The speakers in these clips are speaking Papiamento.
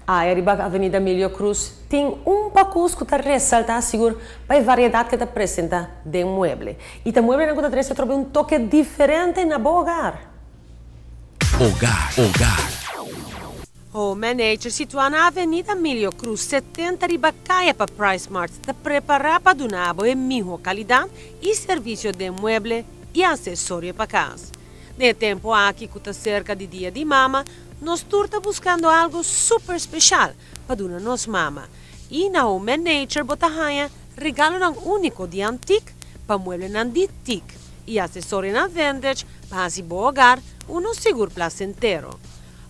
Aya riba Avenida Milio Cruz tin un pacus cu ta resalta sigur pa e variedad cu ta presenta den mueble. Y ta mueblenan cu ta trece trobe un toke diferente na bo hogar. Hogar, hogar. Home and Nature, situa na Avenida Milio Cruz 70 riba caya pa Price Mart, ta prepara pa duna bo e miho calidad y servicio di mueble y accesorio pa cas. Den tempo aki cu ta cerca di Dia di Mama, nos tur ta buscando algo super special pa duna nos mama. Y na Home and Nature bo ta haya regalonan unico di antique pa mueblenan di teak y accesorionan vintage pa haci bo hogar uno sigur placentero.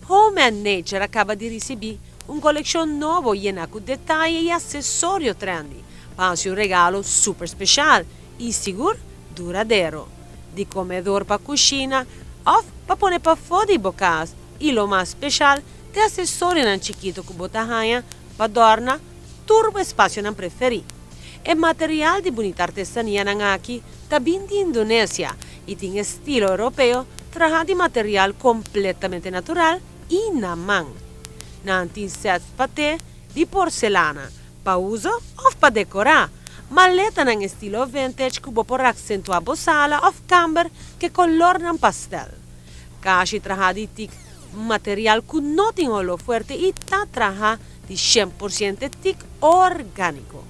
Home and Nature a caba di ricibi un coleccion nobo yena cu detaye y accesorio trendy pa un regalo super special y sigur duradero. Di comedor pa cushina of pa pone pafo di bo cas y lo mas special di accesorionan chikito cu bo ta haya pa adorna tur bo espacionan preferi. E material di bunita artesanianan aki ta bin di Indonesia y tin estilo europeo, traha di material completamente natural y na man. Nan tin set pa te di porcelana, pa uso of pa decora. Maletanan estilo vintage cu bo por accentua bo sala of camber cu colornan pastel. Cashi traha di teak, material cu no tin holo fuerte y ta traha di 100% teak organico.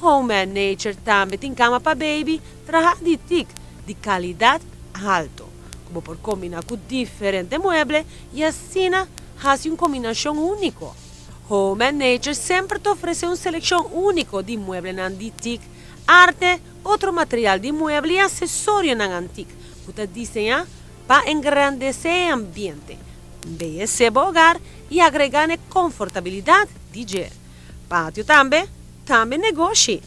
Home and Nature tambe tin cama pa baby traha di teak di calidad halto. Cu bo por combina cu diferente mueble y asina haci un combinacion unico. Home and Nature semper ta ofrece un seleccion unico di mueblenan di teak, arte, otro material di mueble y accesorionan antique, cu ta diseña pa engrandece e ambiente, embeyece bo hogar y agrega confortabilidad di dje. Patio tambe, tambe negoshi.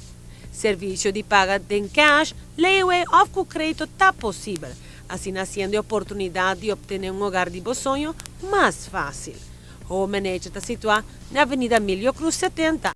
Servicio di paga den cash, layaway of cu credito ta posibel, asina haciendo e oportunidad di obtene un hogar di bo soño mas facil. Home Nature ta situa na Avenida Emilio Cruz 70.